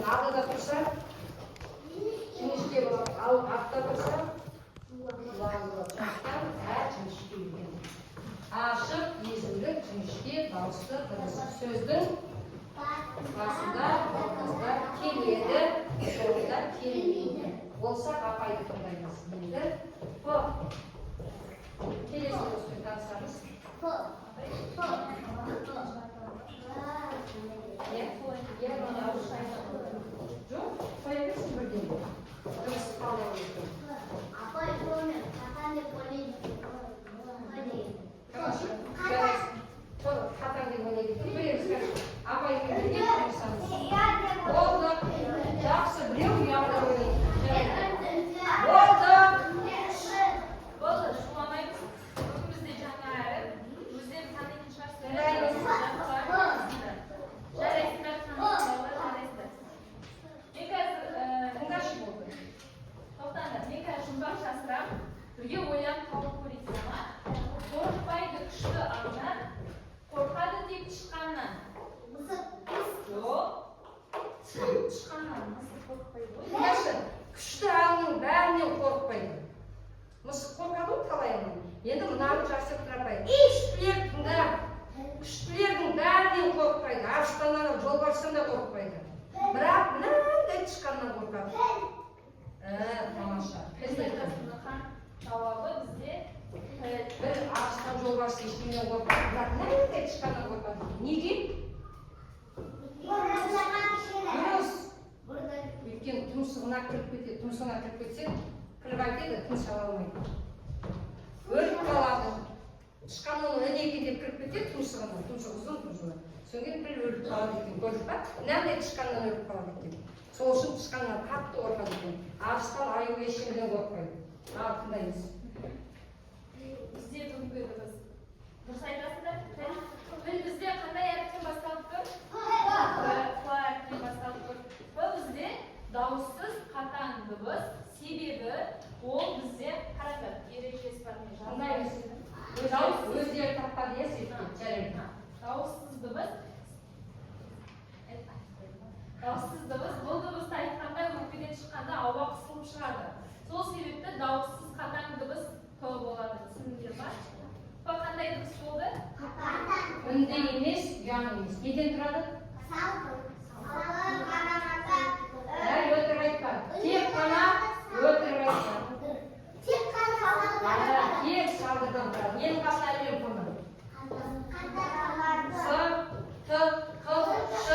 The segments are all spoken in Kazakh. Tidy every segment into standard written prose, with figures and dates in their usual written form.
Алдыда тұрса, жіңішке болады, ал артта тұрса, жуан болады. Сондықтан ә жіңішке екен. Ашық езулік жіңішке дауысты дыбыс. Сөздің басында, ортасында келеді, соңында келмейді. Болса, апайды тыңдаймыз. Енді П. Келесі дыбыспен танысамыз. П. П. Иә, иә, жоқ, қоя берсін бірден. Дыбыс талдау керек. Апай, соны қатаң деп ойлайды. Хорошо. Жарайсың. П қатаң деп ойлайды екен. Көреміз қазір. Апаймен бірге танысамыз. Болды. Жақсы, біреу ұяң деп ойлайды. Жарайды. Болды. Болды, шуламаймыз. Бүгін бізде жаңа әріп. Өздерің танитын шығарсыздар. Тыңдаймыз. Жарайсыңдар, танитын балалар, жарайсыңдар. Мен қазір Тыңдашы, болды. Тоқтаңдар, мен қазір жұмбақ жасырамын. Бірге ойланып тауып көрейік, ма? Қорықпайды күшті аңнан, қорқады тек тышқаннан. Жоқ. Тышқаннан мысық қорықпайды ғой. Тыңдашы, күшті аңның бәрінен қорықпайды. Мысық қорқады ғой талай аңнан. Енді мынаны жасырып тұр апай. Күштілер, тыңда. Күштілердің бәрінен қорықпайды. Арыстаннан да, жолбарыстан да қорықпайды. Бірақ мынандай тышқаннан қорқады. Ә, тамаша. Піл айтасың, жауабы бізде піл. Бір арыстан, жолбарыс ештеңеден қорықпайды. Бірақ мынандай тышқаннан қорқады. Неге? Дұрыс. Өйткені тұмсығына кіріп кетеді. Тұмсығына кіріп кетсе, піл қайтеді? Тыныш ала алмайды. Өліп қалады. Тышқан оны іле екен деп кіріп кетеді тұмсығына. Тұмсығы ұзын, тұмсығы. Содан кейін піл өліп қалады екен. Көрдік па? Мынандай тышқаннан өліп қалады екен. Сол үшін тышқаннан қатты қорқады екен. Арыстан, аю ештеңеден қорықпайды. Ал, тыңдаймыз. Бізде бүгінгі дыбыс. Дұрыс айтасыңдар. Піл. Піл бізде қандай әріптен басталып тұр? П, П әрпінен басталып тұр. П бізде дауыссыз қатаң дыбыс, себебі ол бізде, қараңдар, ережесі бар. Мен Тыңдаймыз. жазып. Өздері таппады, иә, сөйтіп. Жарайды. Дауыссыз дыбыс. Дауыссыз дыбыс, бұл дыбысты айтқанда өкпеден шыққанда ауа қысылып шығады. Сол себепті дауыссыз қатаң дыбыс П болады. Түсіндіңдер ма? П қандай дыбыс болды? Үнді емес, ұяң емес. Неден тұрады? Әй, өтірік айтпа. Тек қана өтірік айтпа. Ә, тек салдырдан тұрады. Менің қасына ілген бұны. С, Т, Қ, Ш,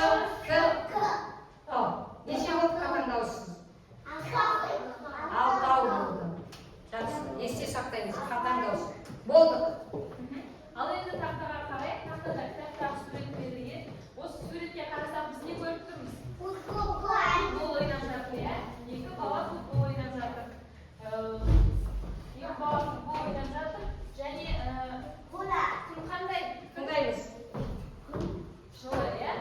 К, Т. Неше болды қатаң дауыссыз? Алтау болды. Жақсы. Есте сақтаймыз. Қатаң дауыс. Болдық. Ал енді тақтаға қарайық. Тақтада кітаптағы сурет берілген. Осы суретке қарасақ, біз не көріп тұрмыз? Футбол ойнап жатыр, иә? Екі бала футбол ойнап жатыр. Екі бала футбол ойнап жатыр. Және күн қандай? Тыңдаймыз. Жылы, иә?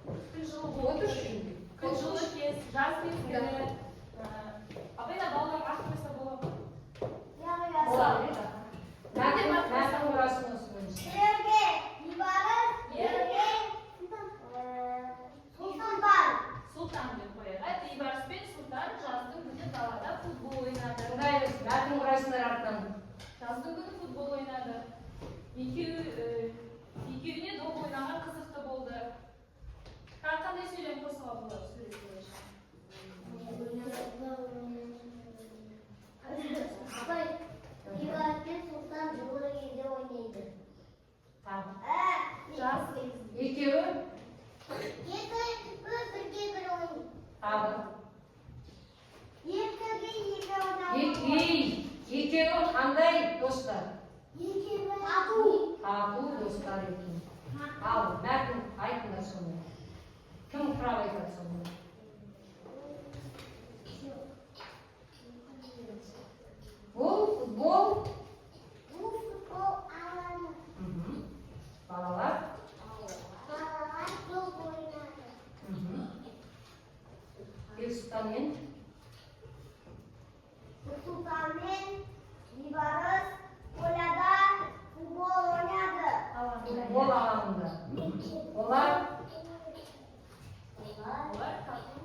Күн жылы болды. Отыршы. Күн жылы кез, жаз мезгілі. Апай, мына балаларға ат қойса болады ма? Болады. Мәтін құрасын осы бойынша. Сұлтан деп қояйық. Ә, Бейбарыс пен Сұлтан жаздың күні далада футбол ойнады. Тыңдаймыз. Мәтін құрайсыңдар артынан. Жаздың күні футбол ойнады. Екеуіне доп ойнаған қызықты болды. Тағы қандай сөйлем қосуға болады сурет бойынша? Апай, Бейбарыс пен Сұлтан жылы кезде ойнайды. Тағы. Жаз. Екеуі Екеуі бірге бір ойнайды. Тағы. Екіге екі ойнайды. Ей, екеуі қандай достар? Екеуі тату. Тату достар екен. Ал, мәтін айтыңдар соны. Кім құрап айтады соны? Бұл футбол. Бұл футбол алаңы. Балалар. Балалар доп ойнады. Бексұлтан мен Сұлтан мен Бейбарыс поляда футбол ойнады. Футбол алаңында. Олар Олар Олар тату.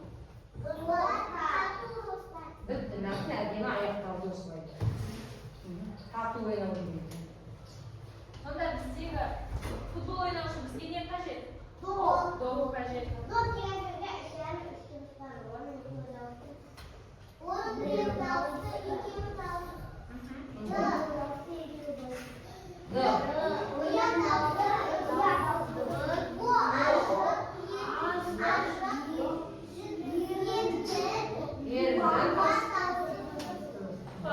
Ерінді. П.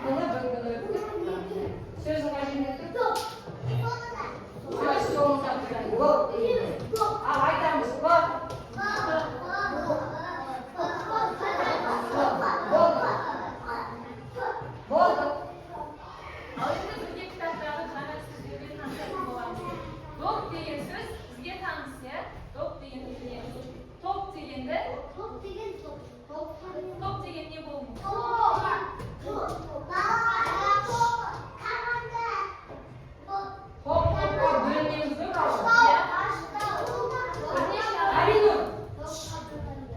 Бұны бүгін өттік. Сөзің қай жерінде тұр? Сөз соңында тұр. О деген. Ал айтамыз. П. Болды. Болды. Ал енді бірге кітаптағы жаңа сөздермен танысатын боламыз. Доп деген сөз бізге таныс, иә? Доп дегенді білеміз. Топ дегенді, топ деген не болуы мүмкін? Топ, топқа бөлінеміз ғой, балалар. Бірнеше адам, Әлинұр.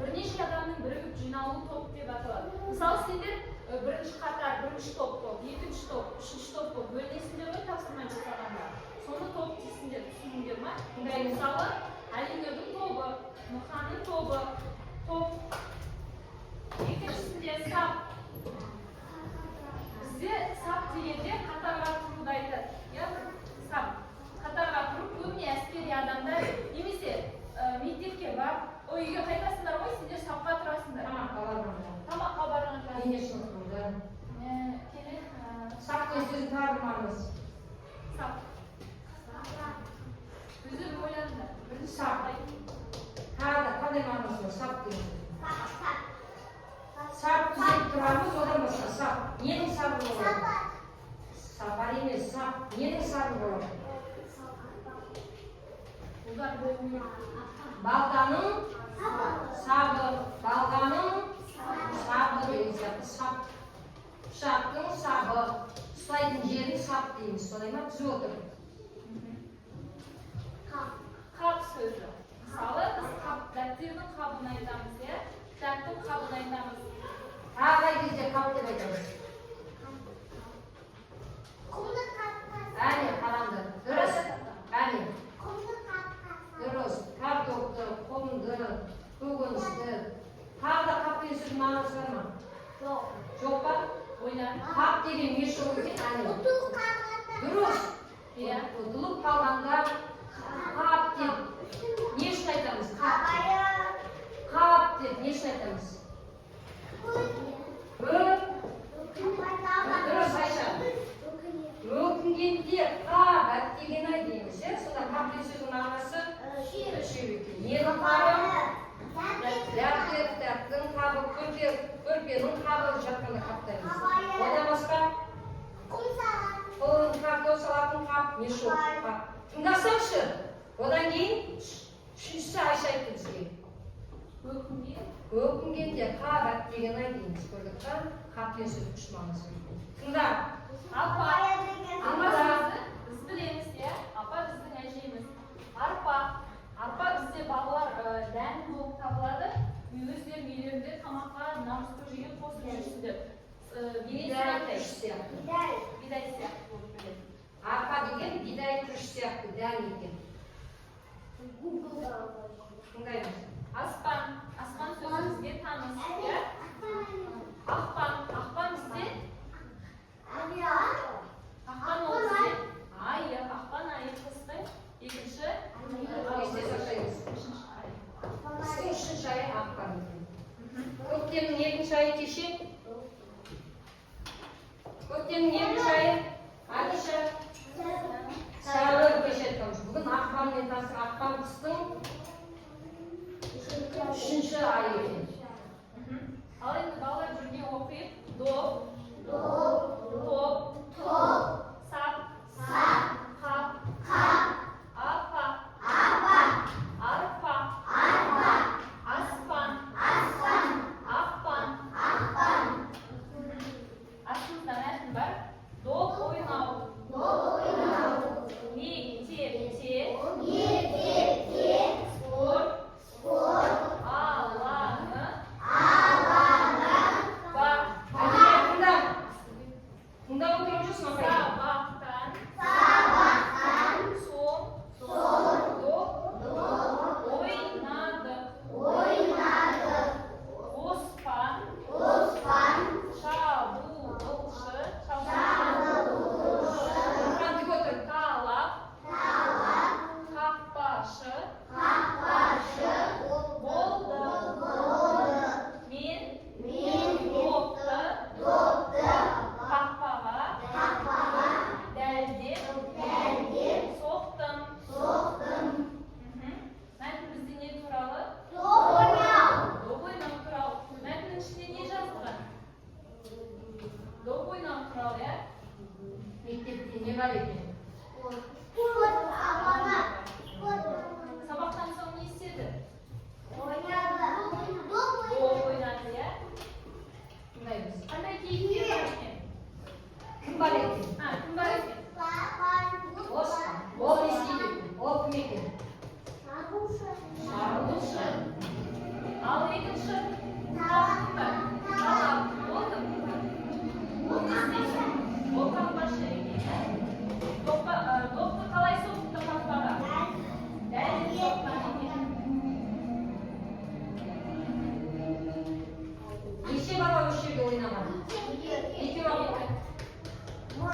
бірнеше адамның бірігіп жиналуы топ деп аталады. Мысалы, сендер бірінші қатар, бірінші топ болып, екінші топ, үшінші топ болып бөлінесіңдер ғой тапсырма жасағанда. Соны топ дейсіңдер, түсіндіңдер ма? Мысалы, Әлинұрдың тобы, Мұханның тобы, топ. Екіншісінде сап. Бізде сап дегенде қатарға тұруды айтады. Иә, сап. Қатарға тұрып, көбіне әскери адамдар немесе мектепке барып, ой, үйге қайтасыңдар ғой, сендер сапқа тұрасыңдар. Тамаққа барғанда. Тамаққа барғанда. Дене шынықтыруда. Келе, Сап деген сөздің тағы бір мағынасы. Сап. Өздерің ойланыңдар. Бірінші Сап. қалай? Тағы да қандай мағынасы бар сап деген сөз? Сап түзеп тұрамыз, одан басқа сап. Ненің сабы болады? Сапар емес, сап. Ненің сабы болады? Удар болуы. Балтаның сабы, балғаның сабы деген сияқты сап. Пышақтың сабы, ұстайтын жерін сап дейміз, солай ма? Түзіп отыр. Қап сөзі. Мысалы, біз қап, дәптердің қабын айтамыз, иә? Кітаптың қабын айтамыз. Тағы қай кезде қап деп айтамыз? Әне, қараңдар. Дұрыс. Әне. Дұрыс. Картопты, құмды, көкөністі. Тағы да қап деген сөздің мағынасы бар ма? Жоқ па? Ойна. Қап деген мешок екен, әне. Дұрыс. Иә. Ұтылып қалғанда қап деп не үшін айтамыз? Қап. Қап деп не үшін айтамыз? Дұрыс, Айша. Өкінгенде қап, әттеген ай дейміз, иә? Сонда қап деген сөздің мағынасы үшеу екен. Ненің қабы? Дәптер, кітаптың қабы, көрпе, көрпенің қабы жатқанда қаптаймыз. Одан басқа құм, картоп салатын қап, мешок, қап. Тыңдасаңшы. Одан кейін үшіншісі Айша айтты бізге. Өкінген. Өкінгенде қап, әттеген ай дейміз. Көрдік па? Қап деген сөздің үш мағынасы. Тыңда. Апа. Апа сөзі біз білеміз, иә? Апа біздің әжеміз. Арпа. Арпа бізде, балалар, дән болып табылады. Өздерің үйлерінде тамаққа наурыз көжеге қосып жүрсіңдер. Мен Бидай айтайын. күріш сияқты. Бидай сияқты болып біледі. Арпа деген бидай, күріш сияқты дән екен. Тыңдаймыз. Аспан. Аспан сөзі бізге таныс, иә? Ақпан. Ақпан бізде, ақпан ол бізде айы, ақпан айы, қыстың екінші Есте сақтаймыз. үшінші айы. Қыстың үшінші айы ақпан екен. Көктемнің екінші айы кеше. Көктемнің екінші айы Аниша. Сәуір, кеше айтқанбыз. Бүгін ақпанмен таныстық. Ақпан қыстың үшінші айы екен. Ал енді, балалар, бірге оқиық. Доп, топ, сап, қап, апа, арпа, аспан, ақпан. Астымызда мәтін бар. Доп ойнау. Мектепте. Спорт. Алаңы. Бар. Әділет, тыңда. Шабуылшы. Ал екінші кім бар? Талап. Ол кім? Ол не істейді? Ол қақпашы екен, иә? Допты қалай соқты қақпаға? Дәл соққан екен. Неше бала осы жерде ойнаған? Екеу ақ па?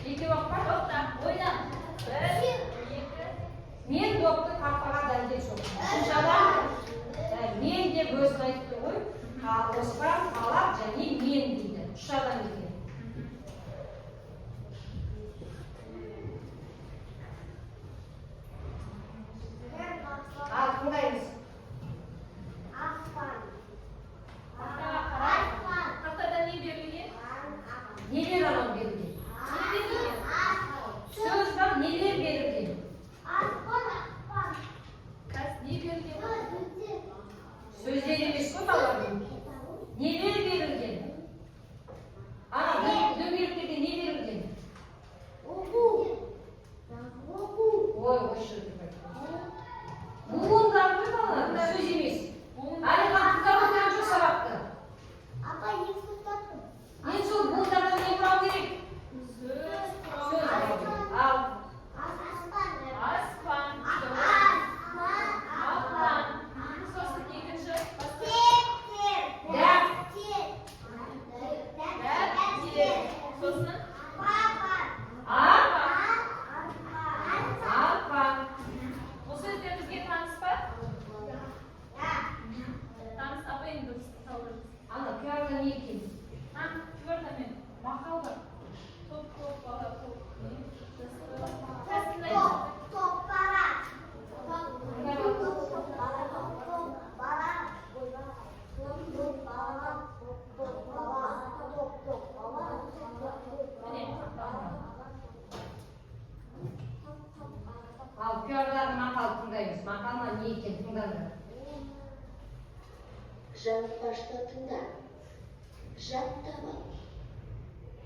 Екеу ақ па? Тоқта, ойна. Бір, екі. Мен допты қақпаға дәлдеп соқтым. Үшінші адам мен деп өзін айтып тұр ғой. Оспан, Талап және мен дейді. Үш адам екен. Ал тыңдаймыз. Тақтаға қарай. Тақтада не берілген? Нелер анау берілген? Не берілген? Сөз бар, нелер берілген? Қазір не берілген? Сөздер емес қой, балалар. Нелер берілген? Ана дөңгелектерде не берілген? Ой, осы жерде бар. Буындар ғой, балалар, сөз емес. Буын. Әлихан тыңдап отырған жоқ сабақты. Енді сол буындардан не құрау керек? Сөз Сөз құрау. құрау керек. Ал Аспан. Аспан. Сосын екінші басқа. Дәптер. Сосын а арқан. Бұл сөздер бізге таныс па? Таныс. Апа, енді дұрыс талдырыңыз. Ана QR-да не екен? А, QR-да мен мақал бар. Топ, топ, бала, топ. Не? Қазір тыңдаймыз. Топ бала. Топ бала. Топ бала. Топ бала. Топ топ бала. Міне. Ал QR-дағы мақал тыңдаймыз. Мақал ма, не екен, тыңдаңдар. Жаңылтпашты тыңда. Жаттап ал.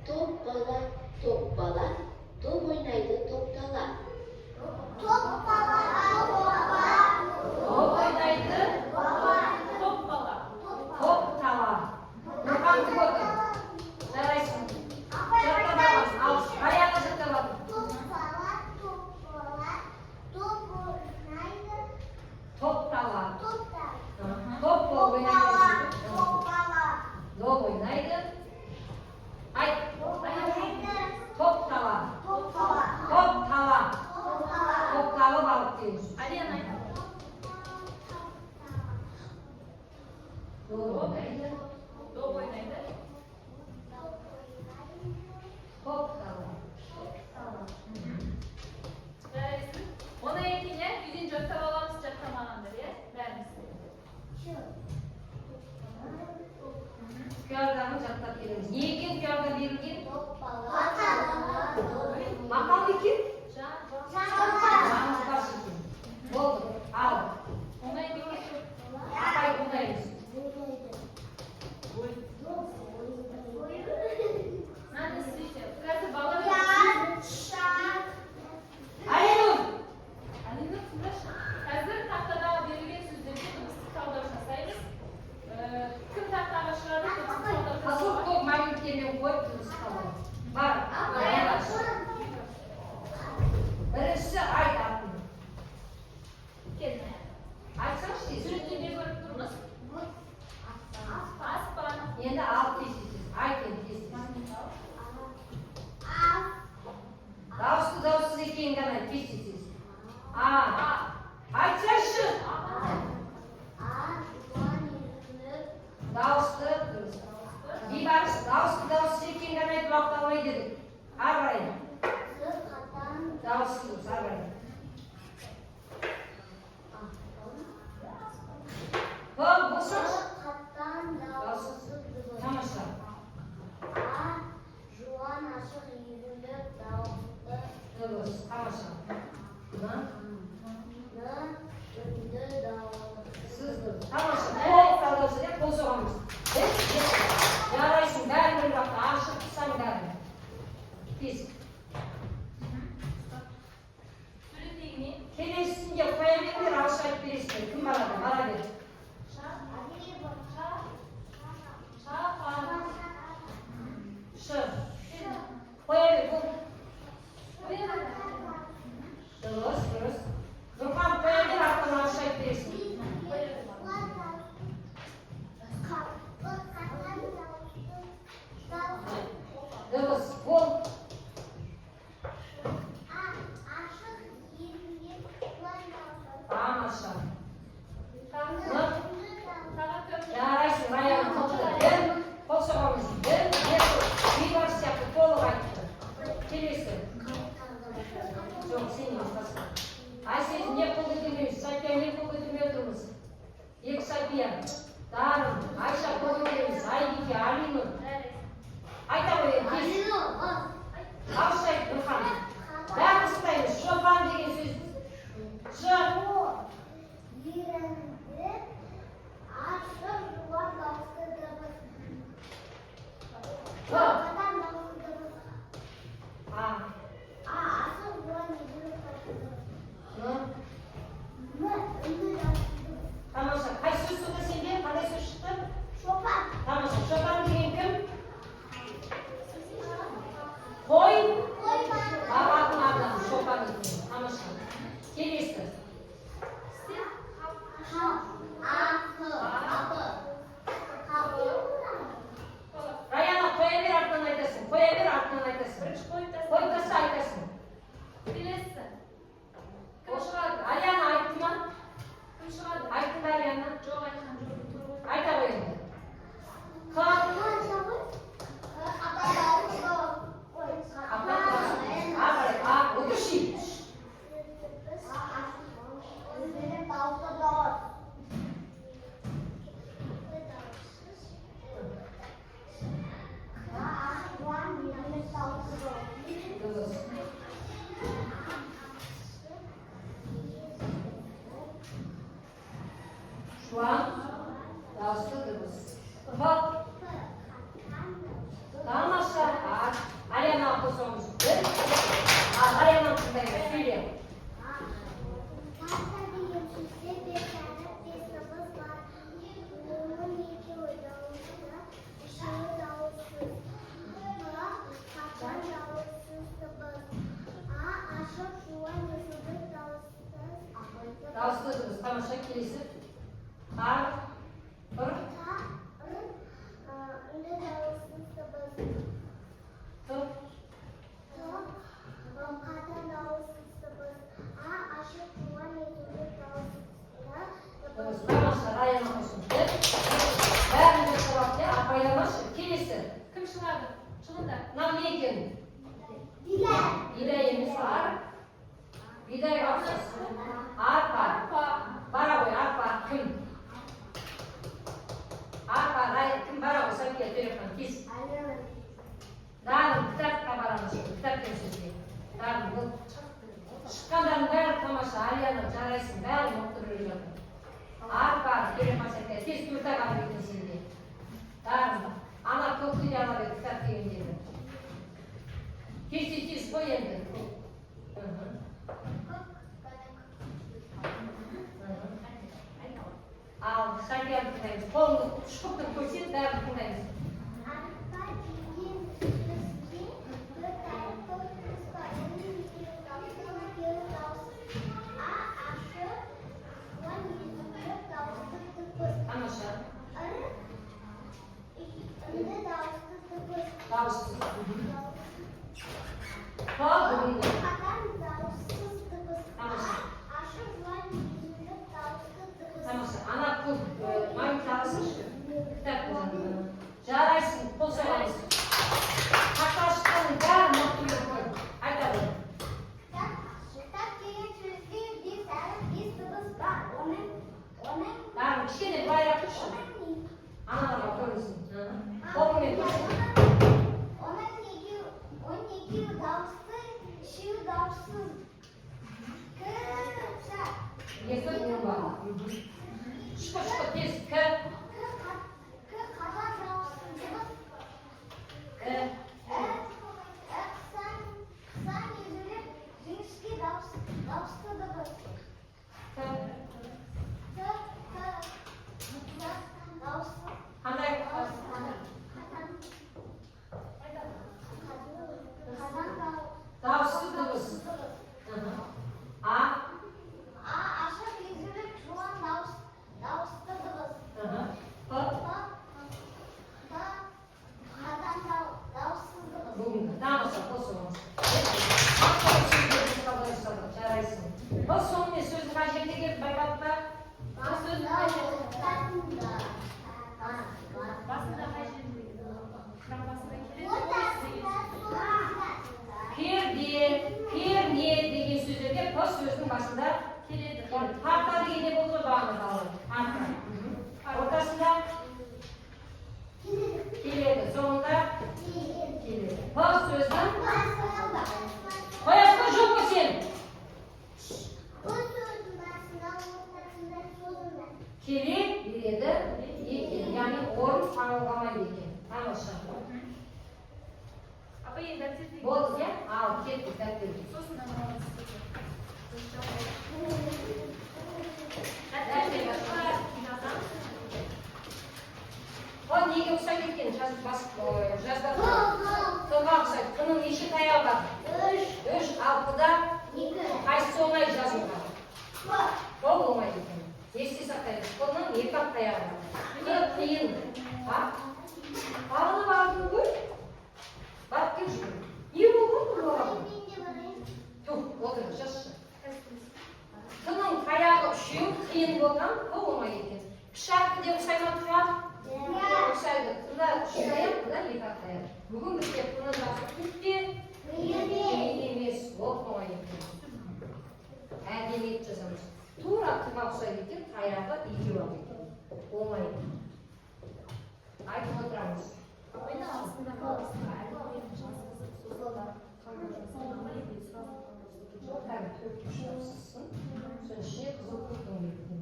Топ бала, топ бала, топ ойнайды топтала. Топ бала. Топ бала. Топ ойнайды Топ бала. топ тала. Нұрхан күтіп отыр. Жарайсың. Жаттап алған. Ал Аяна жаттап алды. Топ бала, топ бала, топ ойнайды, Топ тала. топ та. Топ Топ болып бала, ойнайды. топ бала. Доп ойнайды. Айт. Топ ойнайды, Топ тала. топ бала. Топ тала. Топ бала. Топ талып алып деген сөз. Алияна айт. Доп ойнайды. Доп ойнайды. Топ тала. Жарайсың. Оңай екен, иә? Үйден жаттап аламыз, жаттамағандар, иә? Бәріміз. QR-дағын жаттап келеміз. Не екен QR-да берілген? Топ бала. Мақал екен? Жан. Жаңылтпаш екен. Болды. Ал. Оңай ма екен? Апай, тыңдаймыз. Мынаны істейді. Қазір балалар. Алинұр. Алина, тыңдашы. Қазір тақтадағы берілген сөздерге дыбыстық талдау жасаймыз. Кім тақтаға шығады, дыбыстық талдау Асыл жасауға? топ магниттермен қойып дыбыс талдау. Ауызша айтып бересіңдер. Кім барады? Бара бер. Шапан. Ш. Қоя бер. Бұл. Дұрыс, дұрыс. Нұрхан, қоя бер, артынан ауызша айтып бересің. Қоя бер. Дұрыс. Бол. Ашық ерінген. Тамаша. Тағы Н. кім? Жарайсың, Раяна, мықты. Бір. Қол соғамыз. Бір, екі. Бейбарыс сияқты толық айтты. Келесі. Жоқ, сен емес, басқа. Айсез, не қол көтермейміз? Сапия, не қол көтермей отырмыз? Екі Сапия. Дарын, Айша, қол көтереміз. Айбике, Алинұр. Айта ғой енді, тез. Ауызша айт, Нұрхан. Бәріміз тыңдаймыз. Шопан деген сөз. Ш. Ерінді ашық жуан дауысты дыбыс. П. Қатаң дауысты дыбыс. А. А, ашық жуан езулі дауысты дыбыс. Н. М, үнді дауысты дыбыс. Тамаша. Қай сөз сонда сенде? Қандай сөз шықты? Шопан. Тамаша. Шопан деген кім? Қой. Қой бағатын. Бағатын адам. Шопан екен. Тамаша. Келесі. Х, А, Х, А, П. Х, Раяна, қоя бер, артынан айтасың. Қоя бер, артынан айтасың. Бірінші қойып таста. Қойып таста, айтасың. Келесі. Кім шығады? Аляна айтты ма? Кім шығады? Айттың ба, Аляна? Жоқ, айтқан жоқ. Тұр ғой. Айта ғой енді. Қ. А, қарай. А, отыршы. Дұрыс. Жуан дауысты дыбыс. П. Тамаша. А, Аляна, қосамыз. Бір. А, Аянаны тыңдаймыз. Сөйле. Карта деген сөзде бес әріп, бес дыбыс бар. Оның екеуі дауысты, үшеуі дауыссыз. П, қатаң дауыссыз дыбыс. А, ашық жуан езулі дауыссыз дыбыс. Дауысты дыбыс. Тамаша. Келесі. Ар. Р. Т, р, үнді дауыссыз дыбыс. Т. Т, қатаң дауыссыз дыбыс. А, ашық жуан езулі дауысты Дыбыс. дыбыс. Тамаша. Раяна, қосың. Бір. Бәрін дұрыс алады, иә? Апайламашы. Келесі. Кім шығады? Шығыңдар. Мынау не екен? Бидай. Бидай емес, ар. Бидайға ұқсас. Арпа. Арпа. Бара ғой, арпа. Кім? Арпа, Рай, кім бара ғой, Сапия, Төрехан, тез. Дарын, кітапқа барамыз. Кітап деген сөзге. Дарын, бұл шыққандардың бәрі тамаша. Ариана, жарайсың, бәрі мықты біліп жатыр. Арпа, Төрехан, Сапия, тез, төрт ақ әріп екен сенде. Дарын, ана көкті де ала бер, кітап дегендегі. Тез, тез, тез, қой енді. Мхм. Мхм. Ал, Сапияны тыңдаймыз. Қолыңды шұқып тұрып көрсет, бәрін тыңдаймыз. Арпа деген сөзде төрт әріп, төрт дыбыс бар. Оның екеуі дауысты, екеуі дауыссыз. А, ашық, жуан езулі дауысты дыбыс. Тамаша. Р, үнді дауысты дыбыс. Дауыссыз. П, бүгінгі. Қатаң дауыссыз дыбыс. А, Тамаша. ашық жуан езулі дауысты дыбыс. Тамаша. Ана көк магнит алсыншы. Кітап болған. Жарайсың, қол соғамыз. Хатқа шыққанның бәрі мықты біліп қой. Айта ғой. Кітап деген сөзде бес әріп, бес дыбыс бар. Оның Дарын, кішкене былайырақ тұршы. оның Аналарға көрінсін. Қолыңмен көрсет. Оның екеуі дауысты, үшеуі дауыссыз. К, С. Екі буын бар. Шұқы, шұқы, тез. К, К, К қатаң дауыссыз дыбыс. К, Ә, Ә, қысаң езулеп, жіңішке дауысты дыбыс. Т, қабылғамайды екен. Тамаша. Апа, енді дәптерге. Болды, иә? Ал, кеттік дәптерге. Сосын дәптерге жазамыз. Ол неге ұқсайды екен? Жазып басып, жазба. Т-ға ұқсайды. Т-ның неше таяғы бар? Үш. Ал П-да қайсысы оңай жазуға? П оңай екен. Есте сақтаймыз. П-ның екі ақ таяғы бар. Т қиын. А? Бағана бардың ғой. Барып келші. Не болған бұл балаға? Тух, отыр, жазшы. Т-ның таяғы үшеу қиын болған, П оңай екен. Кіші әрпі де ұқсай ма Т-ға? Ұқсайды. Т-да үш таяқ, П-да екі ақ таяқ. Бүгін бізге П-ны жазу түк те қиын емес, ол оңай екен. Әдемі етіп жазамыз. Тура Т-ға ұқсайды екен, таяғы екеу ақ екен. Оңай. Айтып отырамыз. Апайның астындағы астына әріптерін жазғызып, сосын барып қалдырып жазған ма, или сразу қалдырып? Жоқ, кәдімгі төрт бұрыштап сызсын. Соның ішіне қызыл көк дөңгелек екен.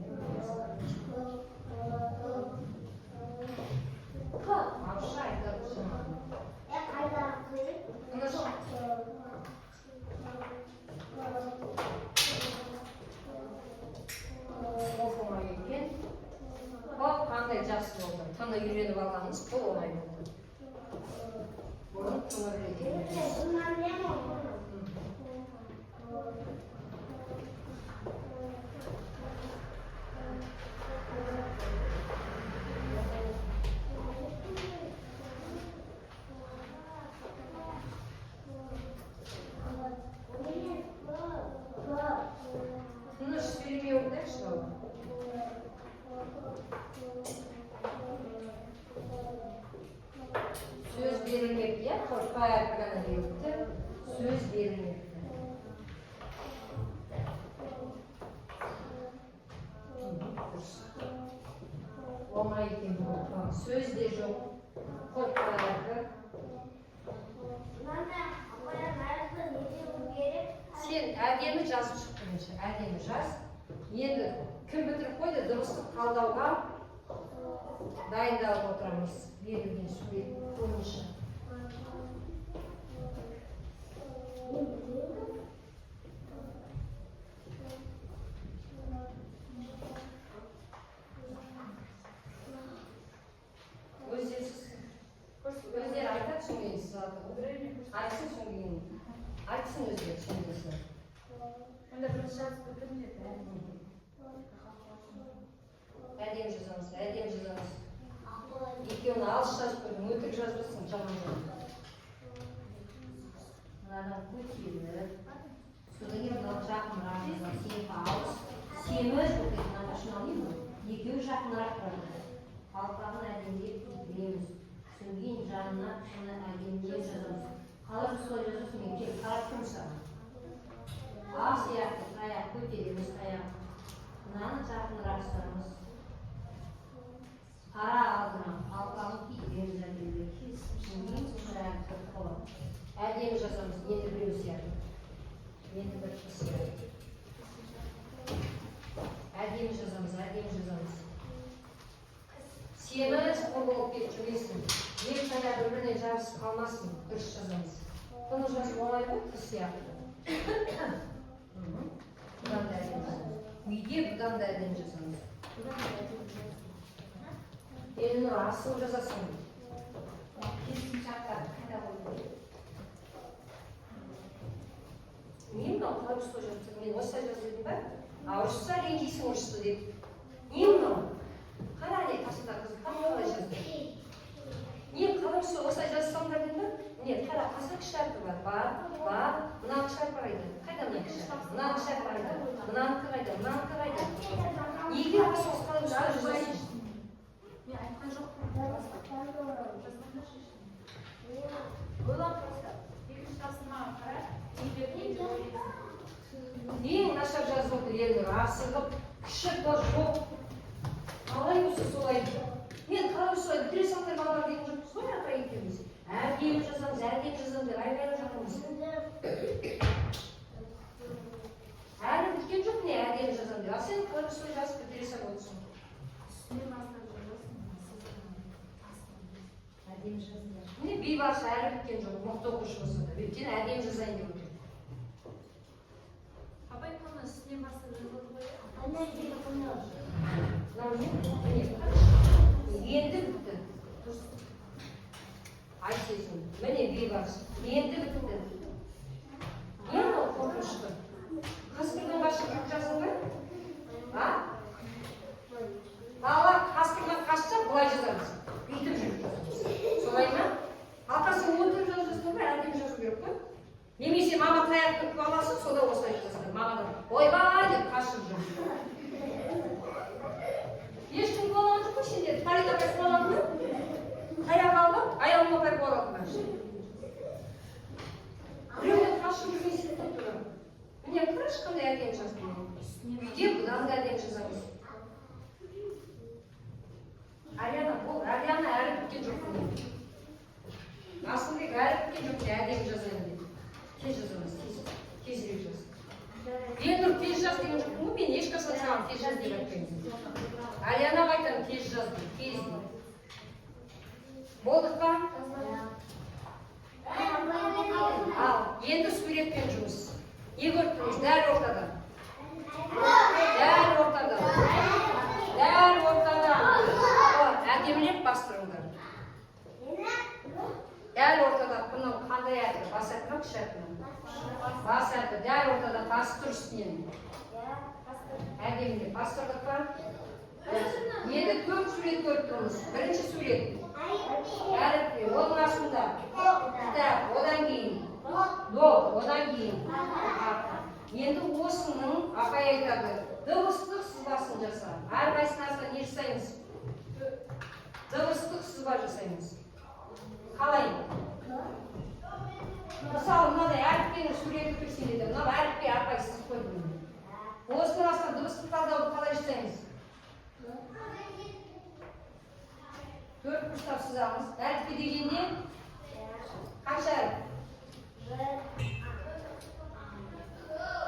Ауызша айтады жаңағы. Тыныш. Оп оңай екен. О, қандай жақсы болды. Т-ны үйреніп алғанымыз бұл оңай болды. Бұрын Т-ны білетін едік. Тыныш сөйлемей отырайықшы, бала. Сөз берілмепті, иә? Қорқпа әрпі ғана беріліпті. Сөз берілмепті. Дұрыс. Оңай екен бұл. Сөз де жоқ. Қорқпа әрпі. Сен әдемі жазып шық бірінші. Әдемі жаз. Енді кім бітіріп қойды, дыбыстық талдауға дайындалып отырамыз. Берілген сурет бойынша. Өздері өздері айтады, содан кейін сызады ғой. Айтсын, содан кейін айтсын өздері, содан кейін сызады. Онда бірінші жазып бітіріңдер бәрін. Әдемі жазамыз, әдемі жазамыз. Екеуін алыс жазып қойдың, өтірік жазбасын, жаман жазып. Мынадан көтеріп, содан кейін мынау жақынырақ жазамыз. Сенікі алыс, семіз болып кетті, мына шынау не бұл? Екеуі жақынырақ тұрады. Қалпағын әдемілеп кигіземіз. Содан кейін жанына соны әдемілеп жазамыз. Қалай солай жазасың, мен келіп қарап тұрмын саған. А сияқты таяқ көтереміз, таяқ. Мынаны жақынырақ ұстаймыз. Қара алдына қалпағын кигіземіз әдемілеп. Содан кейін сосын болады. Әдемі жазамыз, енді біреу сияқты. Енді бір қыз сияқты. Әдемі жазамыз, әдемі жазамыз. Семіз қор болып кетіп жүрмесін. Екі таяқ бір-біріне жабысып қалмасын. Дұрыс жазамыз. Бұны жазу оңай ғой, қыз сияқты. Бұдан да әдемі жазамыз. Үйде бұдан да әдемі жазамыз. Елнұр, асыл жазасың. Келісімшарттарды қайда қойдың? Не мынау, қалай осылай жазып тұрсың? Мен осылай жазып едім ба? А ұрысса ренжисің ұрысты деп. Не мынау? Қара, не қасында қыз қалай жазды? Не, қалай осылай жазсаңдар дедім ба? Не, қара, қасында кіші әрпі бар. Бар, бар. Мына кіші әрпі қайда? Қайда мына кіші әрпі? Мына кіші әрпі қайда? Мынанікі қайда? Мынанікі қайда? Неге асығыс, қалай осылай жазасың? Мен айтқан жоқпын. Жазғандаршы. Ойлап просто. Екінші тапсырмаға қара. Не берген деп ойлайсың. Ең нашар жазып отыр Елнұр, асығып, кіші п жоқ. Қалай осы солай? Мен қалай осылай бітіре салыңдар, балалар, деген жоқпыз ғой апай екеуміз. Әдемі жазамыз, әдемі жазамыз деп айғайлап жатырмыз. Әлі біткен жоқ, не әдемі жазамын деп. Ал сен қалай осылай жазып бітіре салып отырсың? Үстінен бастап жазасың. Астынан. Әдемі жазыңдар. Міне, Бейбарыс әлі біткен жоқ, мықты оқушы болса да. Өйткені әдемі жазайын деп отыр. Апай, бұны үстінен бастап жазылды ғой. Мынау не? Міне, енді бітті. Дұрыс. Айсезім. Міне, Бейбарыс. Енді бітті. Не мынау қорқынышты? Қасқырдан қашып жүріп жаздың ба? А? Балалар қасқырдан қашса, былай жазамыз. Бүйтіп жүріп жазамыз. Солай ма? Ал сен өтірік жазасың ба? Әдемі жазу керек қой. Немесе мама таяқты аласың, сонда осылай жазасың. Мамадан ойбай деп қашып жүр. Ешкім қуалаған жоқ қой сендерді. Фарида апай қуалады ма? Таяқ алып, Аяулым апай қуалады ма? Біреуден қашып жүрмейсің ғой тура. Міне, қарашы, қандай әдемі жаздым мен. Үйде бұдан да әдемі жазамыз. Ариана, бол, Ариана әлі біткен жоқ міне. Асылбек әлі біткен жоқ, әдемі жазайын деп. Тез жазамыз, тез, тезірек жаз. Елнұр, тез жаз деген жоқпын ғой мен, ешқашан саған тез жаз деп айтпаймын. Арианаға айтамын тез жаз деп, тез деп. Болдық па? Ал, енді суретпен жұмыс. Не көріп тұрмыз? Дәл ортада. Дәл ортада. Дәл ортада. О, әдемілеп бастырыңдар. Дәл ортада бұның қандай әрпі? Бас әрпі ма, кіші әрпі ма? Бас әрпі. Дәл ортада бастыр үстінен. Әдемілеп бастырдық па? Енді төрт сурет көріп тұрмыз. Бірінші сурет. Әріппе, оның астында кітап, одан кейін доп, одан кейін арқа. Енді осының апай айтады, дыбыстық сызбасын жаса. Әрқайсысының астына не жасаймыз? Дыбыстық сызба жасаймыз. Қалай? Мысалы, мынадай әріппенің суреті тұр сенде. Мынау әріппе апай сызып қойды міне. Осының астына дыбыстық талдауды қалай жасаймыз? Төрт бұрыштап сызамыз. Әріппе дегенде қанша әріп?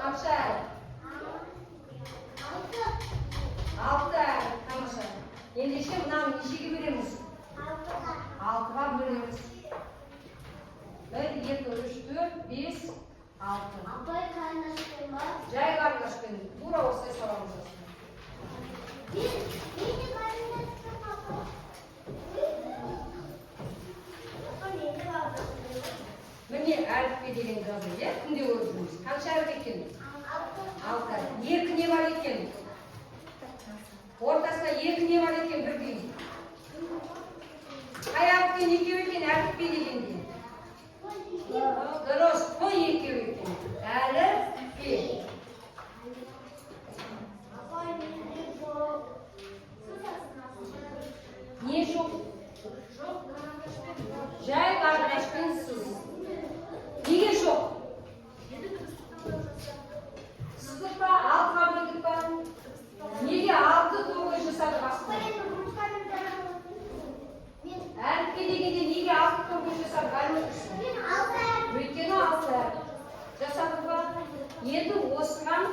Қанша әріп? Алты әріп. Тамаша. Ендеше мынаны нешеге бөлеміз? Алтыға бөлеміз. Бір, екі, үш, төрт, бес, алты. Жай қарындашпен тура осылай саламыз астына. Міне, әріппе деген жазу, иә? Күнде көріп жүрміз. Қанша әріп екен? Алты әріп. Екі не бар екен? Ортасында екі не бар екен бірдей? Қай әріптен екеу екен әріппе дегенде? Дұрыс, п екеу екен. Әріппе. Не жоқ? Жоқ, карандашпен. Жай қарындашпен сыз. Неге жоқ? Енді дыбыстық талдау жаса. Сыздық па? Алтыға бөлдік па? Неге алты тоғыз жасадық астына? Әріпке дегенде неге алты тоғыз жасадық? Әлі отырсың. Өйткені алты әріп. Жасадық па? Енді осыған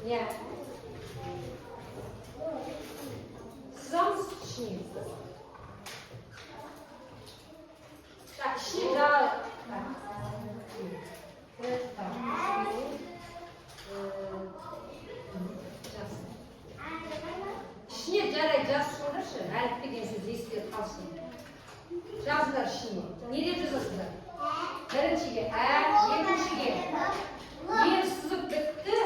иә. Сызамыз ішіне. Так, ішіне жа- так. Так, жақсы. Ішіне жарайды жазып шығыңдаршы, әріп деген сөз есте қалсын. Жазыңдар ішіне. Не деп жазасыңдар? Біріншіге ә, екіншіге ер сызып бітті,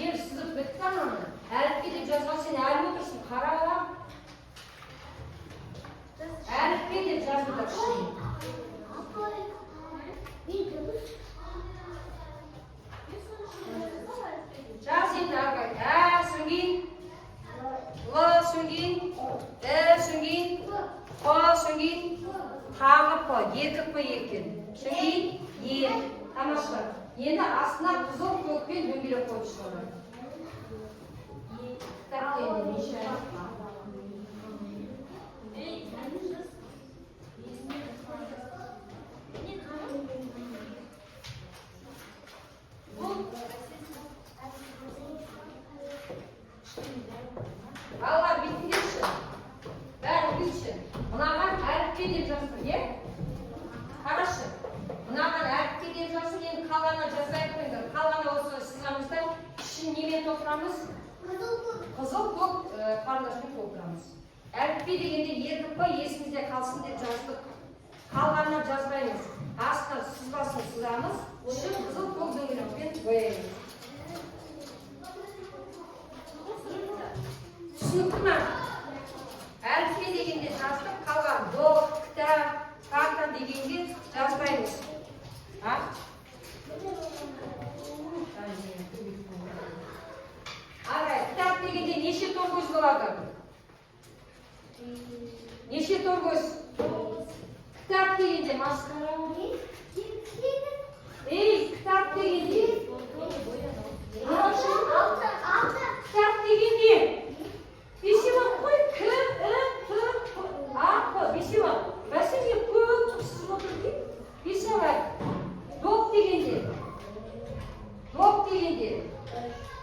ер сызып бітті ананы. Әріпке деп жазған сен әлі отырсың, қара. Әріпке деп жазыңдар ішіне. Жаз енді ары қарай. Ә, содан кейін Л, содан кейін І, содан кейін П, содан кейін тағы П, екі П екен. Содан кейін Е. Тамаша. Енді астына қызыл көкпен дөңгелек қойып шығады. Кітапта енді неше әріп? Ей, жаз. Не тағы? Бұл Балалар, бүйтіңдерші. Бәрі бүйтші. Мынаған әріпке деп Әліппе дегенде еркін қой, есімізде қалсын деп жаздық. Қалғанына жазбаймыз. Астына сызбасын сызамыз, ішін қызыл көк дөңгелекпен бояймыз. Түсінікті ма? Әліппе дегенде жаздық, қалған доп, кітап, карта дегенге жазбаймыз. А? Ағай, кітап дегенде неше торкөз болады? Неше торкөз? Кітап дегенде масқара. Ей, кітап дегенде. Кітап дегенде. Бесеу ақ қой, К, І, Т, П, А, П. Бесеу ақ. Бәсе не көп сызып отыр деймін. Бесеу ақ. Доп дегенде. Доп дегенде.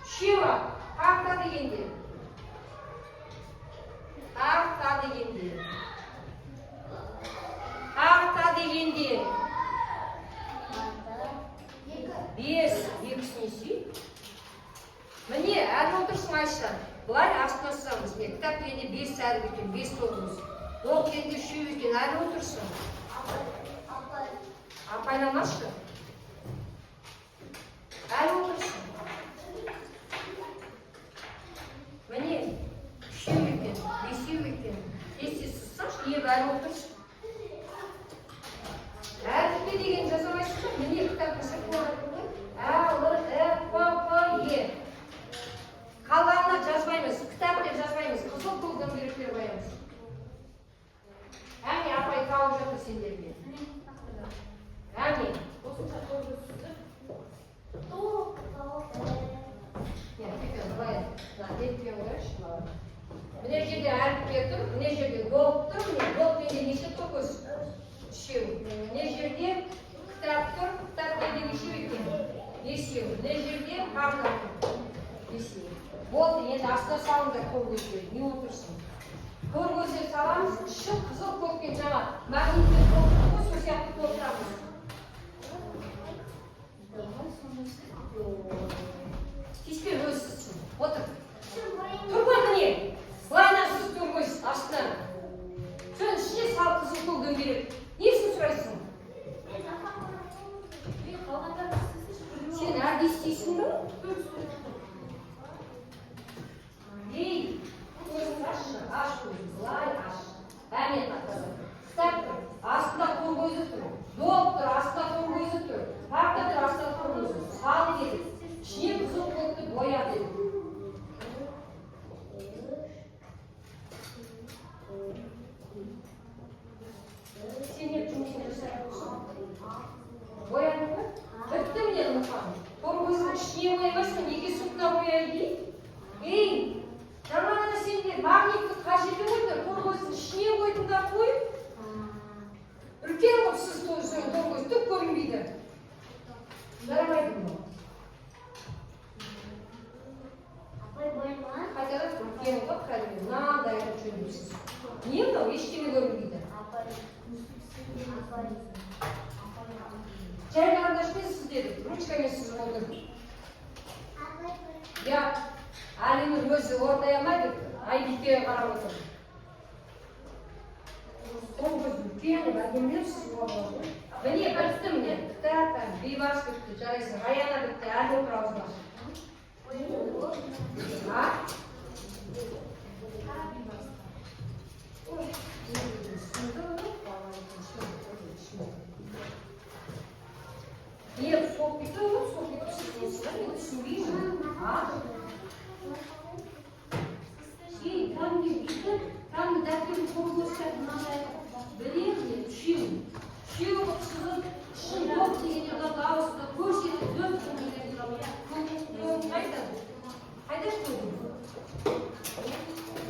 Үшеу ақ. Карта дегенде. Карта дегенде. Карта дегенде. 5, екісін несе? Міне, әлі отырсың, Айша. Былай астына сызамыз. Міне, кітап дегенде 5 әріп екен, 5 тоғыз. Доп дегенде үшеу екен, әлі отырсың. Апайламашы. Әлі отырсың. Міне, үшеу екен, бесеу екен. Тез-тез сызсаңшы, не әлі отырсың. Әліппе деген жаза алмайсың ба? Міне, кітап болады ғой. Ә, Л, Э, П, П, Е. Қалғанына жазбаймыз, кітап деп жазбаймыз, қызыл көк дөңгелектер қоямыз. Әне, апай тауып жатыр сендерге. Әне. Осынша торкөз сызып. Не, теперь былай, мына бетпен қояйыншы маған. Мына жерде әліппе тұр, мына жерде доп тұр, міне доп дегенде неше торкөз? Үшеу. Мына жерде кітап тұр, кітап дегенде нешеу екен? Бесеу. Мына жерде парта тұр. Бесеу. Болды, енді астына салыңдар торкөздер, не отырсың? Торкөздер саламыз, іші қызыл көкпен жаңа магнитпен толтырдық қой, сол сияқты толтырамыз. Тиіспе, өзі сызсын. Отыр. Тұр ғой міне. Былайынан сыз торкөз астына. Соның ішіне сал қызыл көк дөңгелек. Несін сұрайсың? Ей, қалғандарын сызсыншы. Сен әлде істейсің бе? Ей, көзіңді ашшы, аш көзіңді, былай аш. Әне тақтада. Кітап тұр, астында торкөзі тұр. Доп тұр, астында торкөзі тұр. Парта тұр, астында торкөзі. Сал дедік. Ішіне қызыл көкті боя дедік. Сен не жұмысын жасап отырсың? Боядың ба? Бітті міне, Нұрхан. Торкөздің ішіне боямайсың, неге сыртына бояйды дейді? Ей, жаңа ғана сендер магнитті қай жерге қойдыңдар? Торкөздің ішіне қойдыңдар ғой. Үлкен қылып сыз торкөз, түк көрінбейді. Жарамайды мынау. Қайтадан үлкен қылып, кәдімгі мынандай қылып жөндеп сыз. Не мынау? Ештеңе көрінбейді. Жай карандашпен сыз дедік, ручкамен сызып отыр. Я, Әлинұр өзі орындай алмайды, Айбикеге қарап отыр. Торкөз үлкен қылып әдемілеп сызуға болады ғой. Міне, бітті міне. Кітап, Бейбарыс бітті, жарайсың. Раяна бітті, әлі отыр аузын ашып. А? Ой, не деген сұмдық, бала екен, сұмдық. Не, сол кетті ғой, сол кетіп сіз мен түсінбеймін. А? Ей, кәдімгі бүйтіп, кәдімгі дәптердің торкөз сияқты мынандай білемін мен, үшеу. Үшеу қылып сызып, ішін доп дегенде мына дауысты көрсетіп, дөп дөңгелек көк қайда? Қайда көгің?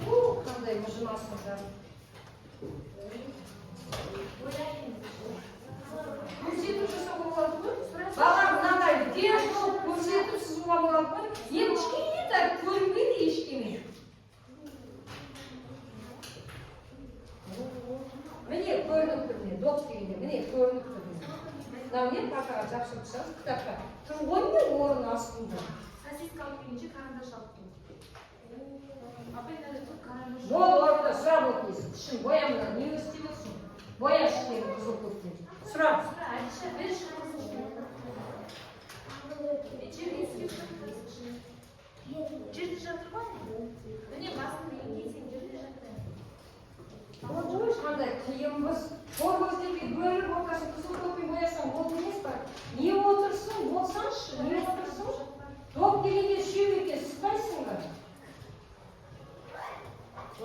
У, қандай мыжымасыңдар. Көрсетіп жасауға болады ғой. Балалар, мынандай үлкен қылып көрсетіп сызуға болады ғой. Енді кішкентай көрінбейді ештеңе. Міне көрініп тұр, міне доп дегенде, міне көрініп тұр. Міне. Мынау не, партаға жапсырып тастаңыз, кітапқа. Тұр ғой міне орын астында. Сосиска алып келгенше карандаш алып кел. Апай, надо тут карандаш. Бол орнында, сұра бол. тез, ішін боя. Мына не істеп отырсың? Боя ішіндегі қызыл көктен. Сұра. Сұра, Әдіша, берші қызыл. Жерге істеп жатыр. Жерде жатыр ғой. Міне, басын еңкейсең, жерде жатыр. Ой, қандай қиынбыз. Ол көздерге бөліп, ортасын қызыл көкпен боясаң болды емес па? Не отырсың, болсаңшы, не отырсың? Доп дегенде үшеу екен, сызбайсың ба?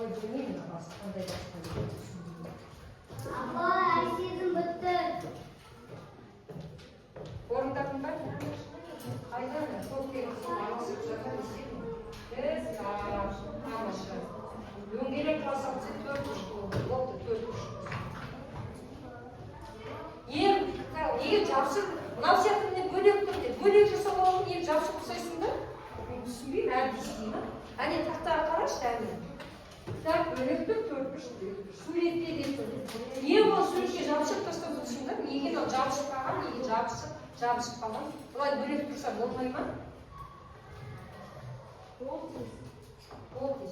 Ой, білмеймін, басы қандай басқа түсінбеймін. Апай, сезім бітті. Орындадың ба? Қайда ана көк пен қызыл араласып жатыр десең? Біз тамаша. Дөңгелек жасап төрт бұрыш болды. Болды, төрт бұрыш. Неге жабысып, мынау сияқты міне бөлек тұр деп, бөлек жасап алып, неге жабысып ұқсайсың да? Мен түсінбеймін, әбден істей ма? Әне, тақтаға қарашы, әне. Кітап бөлек тұр, төрт бұрыш, суретте де тұр. Не ол суретке жабысып тастап отырсың да? Неге мынау жабысып қалған, неге жабысып, жабысып қалған? Былай бөлек тұрса болмай ма? Болды. Болды.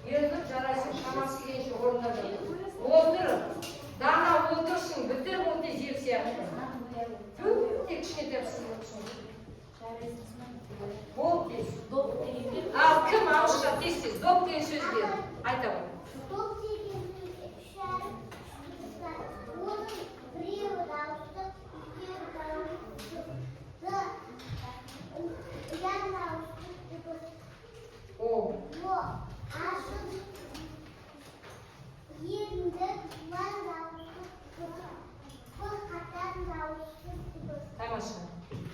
Енді жарайсың, шамасы келгенше орындады. Отыр. Дана, отырсың, бітір ол тез ел сияқты. Өте кішкентай сызып отырсың. Болды тез. Доп дегенде Ал кім ауызша тез тез доп деген сөзге айта ғой. Доп деген сөзге үш әріп, үш дыбыс бар. Оның біреуі дауысты, екеуі дауысты, д, ұяң дауысты дыбыс. О, О, ашық, енді жуан дауысты дыбыс. П, қатаң дауысты дыбыс. Тамаша.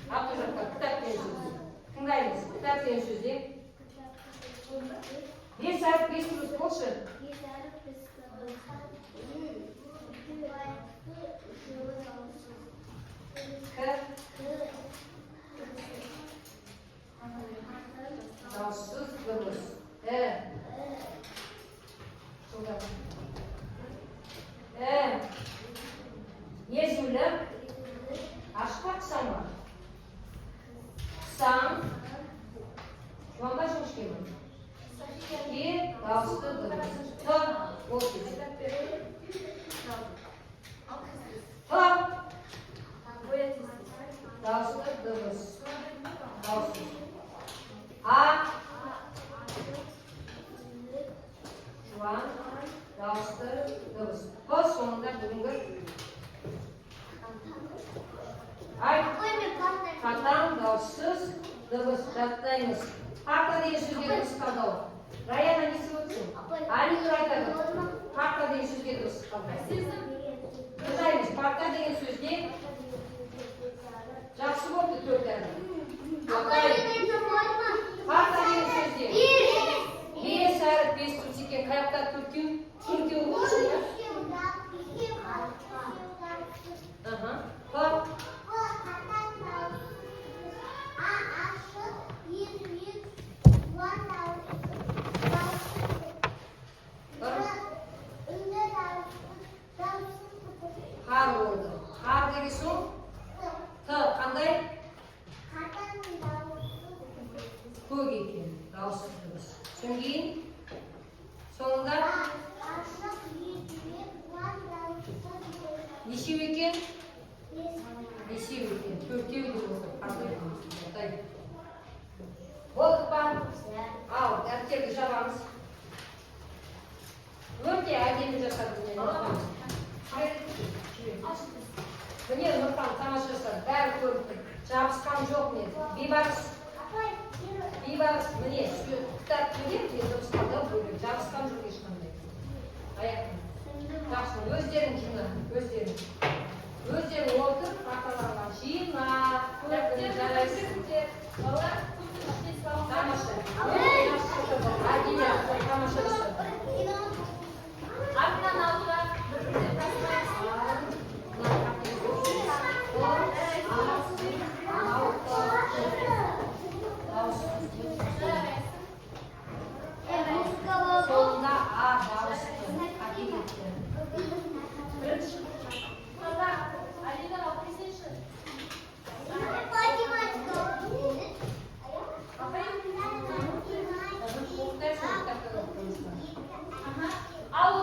Абдужаппар, кітап деген сөз. Тыңдаймыз. Кітап деген сөзде бес әріп, бес дыбыс болшы. Бес әріп, бес дыбыс. Байықты, үшеуі дауыссыз. К, К, дауыссыз дыбыс. І, жылдам. І, езулі, ашық па, қыса ма? Қысаң, жуан ба, жіңішке ме? Е, дауысты дыбыс. Т, ол тез. Т, Боя тез. Дауысты дыбыс. Дауыссыз. А, жуан, дауысты дыбыс. П соңында бүгінгі. Айт. Қатаң дауыссыз дыбыс, жаттаймыз. Парта деген сөзге дыбыс талдау. Раяна, не істеп отырсың? Әлинұр айтады. Парта деген сөзге дыбыс талдау. Сезім. Тыңдаймыз. Парта деген сөзге жақсы болды төрт әріп. Апай, парта деген сөзде бес әріп, бес дыбыс екен. Қай жақта төртеу? Төртеу болсын, иә? Аха. П, бір, қар болды. Қар деген соң Т қандай? Көк екен. Дауыссыз дыбыс. Содан кейін соңында нешеу екен? Бесеу екен. Төртеу деп отыр. Қандай Атай. Болдық па? Ал, дәптерді жабамыз. Өте әдемі жасады міне Нұрхан. Міне, Нұрхан тамаша жасады. Бәрі көріп тұр. Жабысқан жоқ міне. Бейбарыс. Бейбарыс, міне, кітап бөлек, міне, дыбыс талдау бөлек. Жабысқан жоқ ешқандай. Аяқ. Жақсы, өздерің жина, өздерің. Өздерің отыр, парталарға жина. Дәптер Жарайсың. Балалар, көптің ішіне салыңдар. Тамаша. Өте жақсы жасады. Әдемі, тамаша жасады. Артынан алдыға бір бірден тастаймыз. Мына дауыссыз. Жарайсың. Соңында А дауысты. Қате кетті. Бірінші. Қазақ. Алина, алып келсеңші. Апай. Оқытайсың, кітаптан оқытыңыз. Аха. Ал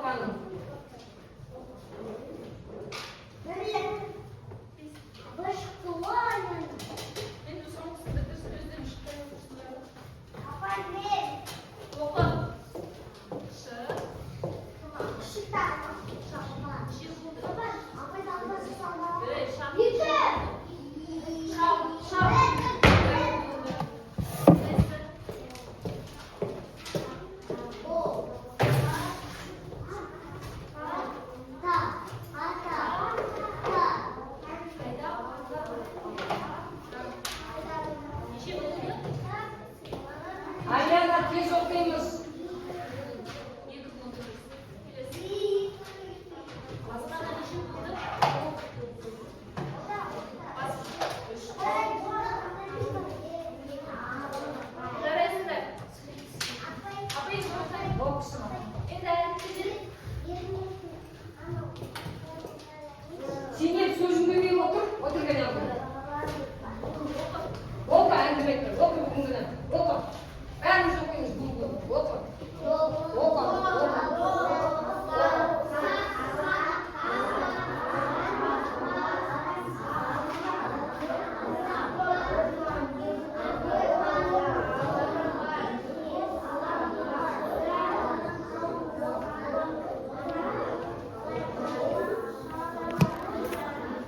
Апаның? Бірлік. Бір шықты ғой. Енді соңғысын бітірсін, өздері шықпай отырсыңдар. Апай, мен. Оқы. Ш. Шыта. Шапан. Чихуа.